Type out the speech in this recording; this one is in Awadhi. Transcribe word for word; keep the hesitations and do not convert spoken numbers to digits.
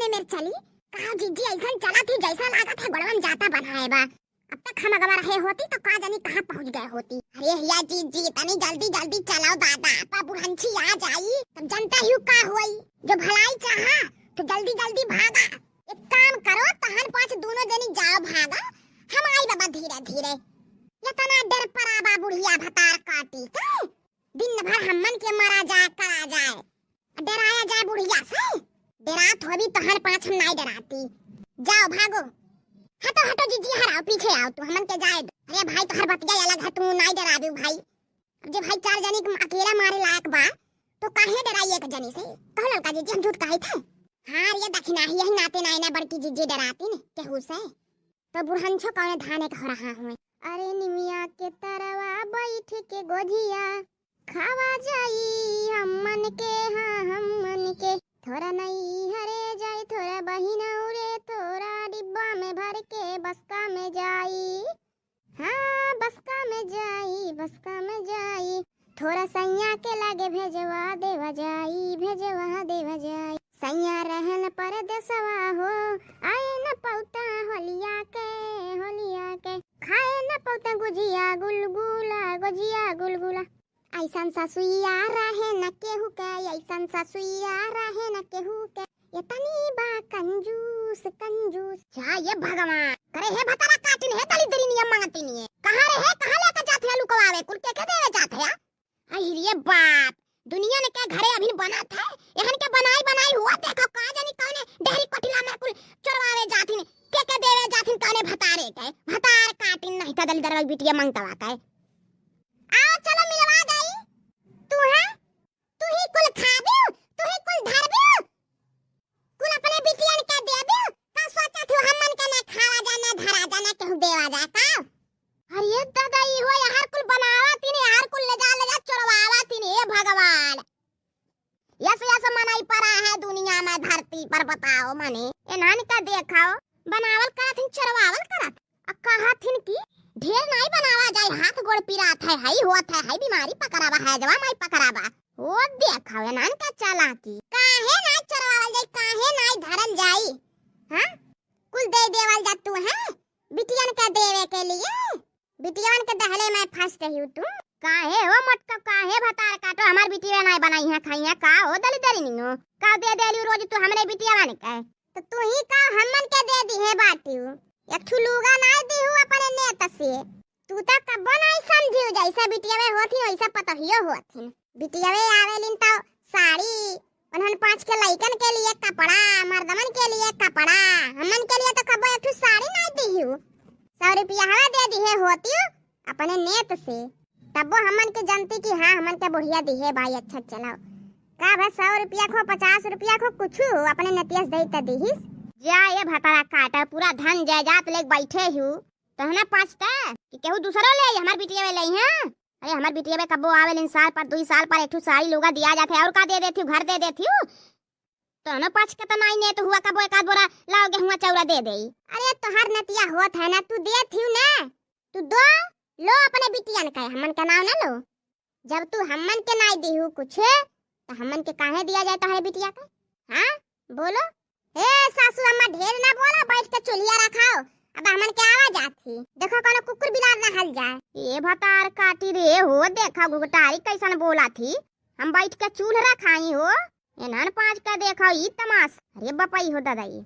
मेर चली, का जीजी ऐसन चलत ही जैसा लागत है गोड़वन जाता बनाए बा। अब तक हम अगवा रहे होती तो का जानी कहाँ पहुँच गए होती। अरे हिया जीजी, तनी जल्दी जल्दी चलाओ दादा, आपा बुढ़ंची आ जाई, तब जनता ही का होई। जो भलाई चाहा तो जल्दी जल्दी भागा। एक काम करो, तहन पाँच दोनों जनी जाओ भागा, हम आई बाबा धीरे धीरे। इतना डर परा बा बुढ़िया भतार काटी के, दिन भर हमन के मरा जाए करा जाए, डराया जाए बुढ़िया से। डरात होबी तोहर पाँच हम नाई डराती। जाओ भागो। हटो हटो जीजी हराओ, पीछे आओ तू, हमन के जाए दो। अरे भाई तोहर बतिया अलग है, तू नाई डराबी भाई। अब जे भाई चार जनी के अकेला मारे लायक बा तो काहे डराई एक जनी से? कहो ललका जीजी हम झूठ कहित है? हाँ रे दखिना ही, यही नाते नाई ना बड़की जीजी डराती न केहू से। तो बुढ़ंछो कौने धाने के हो रहा हुए। अरे निमिया के तरवा बैठ के गोझिया खावा जाई हमन के, हाँ हमन के। थोरा नैहरे जाई, थोरा बहिनौरे, थोरा डिब्बा में भर के बस्का में जाई। हाँ बस्का में जाई, बस्का में जाई। थोरा सैया के लागे भेजवा देवा जाई, भेजवा देवा जाई। सैया रहन परदेसवा हो, आए न पौता होलिया के, होलिया के। खाए न पौता गुजिया गुलगुला, गुजिया गुलगुला। ऐसन ससुइया रहे न केहू के, ऐसन ससुइया रहे न केहू के। इतनी बा कंजूस, कंजूस। जा ये भगवान, करे हे भतारा काटिन, हे दलिदरी नियम मांगती नहीं है। कहाँ रे हे, कहाँ लेके जाते हैं लुकवावे, कुल के के देवे जाते हैं? अहिरे बाप, दुनिया में के घरे अभिन बनत है, एहन के बनाई बनाई हुआ देखो, का जानी कौने डेहरी कोठिला में कुल चोरवावे जाथिन, के के देवे जाथिन, कौने भतारे के, भतार काटिन नहीं तो दलिदरवा बिटिया मंगतवा के। आओ चलो मिलवा गई, तू है, तू ही कुल खाबियो, तू ही कुल धरबियो, कुल अपने बिटियन के देबियो, का सोचत हो हमन के ना खावा जा, ना धरा जा, ना केहू देवा जा का? अरे दादा, ई हो यार कुल बनावा तीन, यार कुल ले जा, ले जा चोरवावा तीन, हे भगवान। यस यस मनई परा है दुनिया में धरती पर, बताओ मने। एनहन का देखाओ, बनावल करत हिन, चोरवावल करत। आ कहत हिन कि ढेर नाई बनावा जाए, हाथ गोड़ पिरात है, हई होत है, हई बीमारी पकड़ावा है, जवा माई पकड़ावा। ओ देखाओ एनहन का चालाकी। काहे नाई चोरवावल जाए, काहे नाई धरल जाई? हाँ? कुल दे देवल जा तू, हैं? बिटियन के देवे के लिए? बिटियन के दहले में फंस रही तू। काहे हो मोटका, काहे भतार काटो, हमार बिटिया नाई बनाई है, खाई है का हो दलिदरी नियो? का दे देलियो रोज तू हमरे बिटिया बन के? तो तू ही का हमन के दे दी है बाटियो? एक ठू लुगा नाई दीहू अपने नेत से। तू तो कब्बो नाई समझियो, जैसे बिटियावे होथिन वैसे पतोहियो होथिन। बिटियावे आवेलिन तो साड़ी, उन्हन पाँच के लइकन के लिए कपड़ा, मर्दमन के लिए कपड़ा, हमन के लिए तो कब्बो एक ठू साड़ी नाई दीहू। सौ रुपया हवा दे दिहे होतियो अपने नेत से, तब्बो हमन के जनती कि हाँ हमन के बुढ़िया दिहे भाई, अच्छा चलाओ। का बस सौ रुपया खो, पचास रुपया खो, कुछ अपने नतिया से दे त दीहिस। जा ये भतारा काटा, पूरा धन जायदाद लेके बैठे हूँ, तहना पाँच त कि केहू दूसरो ले आई, हमार बिटिया ले आई, हाँ? अरे हमार बिटिया बे कब्बो आवेलिन साल पर, दुई साल पर एक ठू साड़ी लुगा दिया जात है, और का दे देती हूँ, घर दे देती हूँ। तहनो पाँच के त नाई नेत हुआ, कब्बो एक आध बोरा लाओ गेहुआ चौरा दे देई। अरे तोहार नतिया होत है ना, तू देत हियो ना, तू दो, लो अपने बिटियन का, हमन का नाव ना लो। जब तू हमन के नाई दीहू कुछ, त हमन के काहे दिया जाए तोहरे बिटिया के? हाँ, बोलो। ए सासू अम्मा, ढेर ना बोला, बैठ के चुल्हिया रखाओ। अब हमन के आवा जात ही। देखो कोनो कुकुर बिलार ना हल जाए। ए भतार काटी रे हो, देखा गुगटारी कैसन बोला थी। हम बैठ के चूल्ह रखाई हो। एनहन पाँच के देखो ई तमाश। अरे बपई हो दादा ई।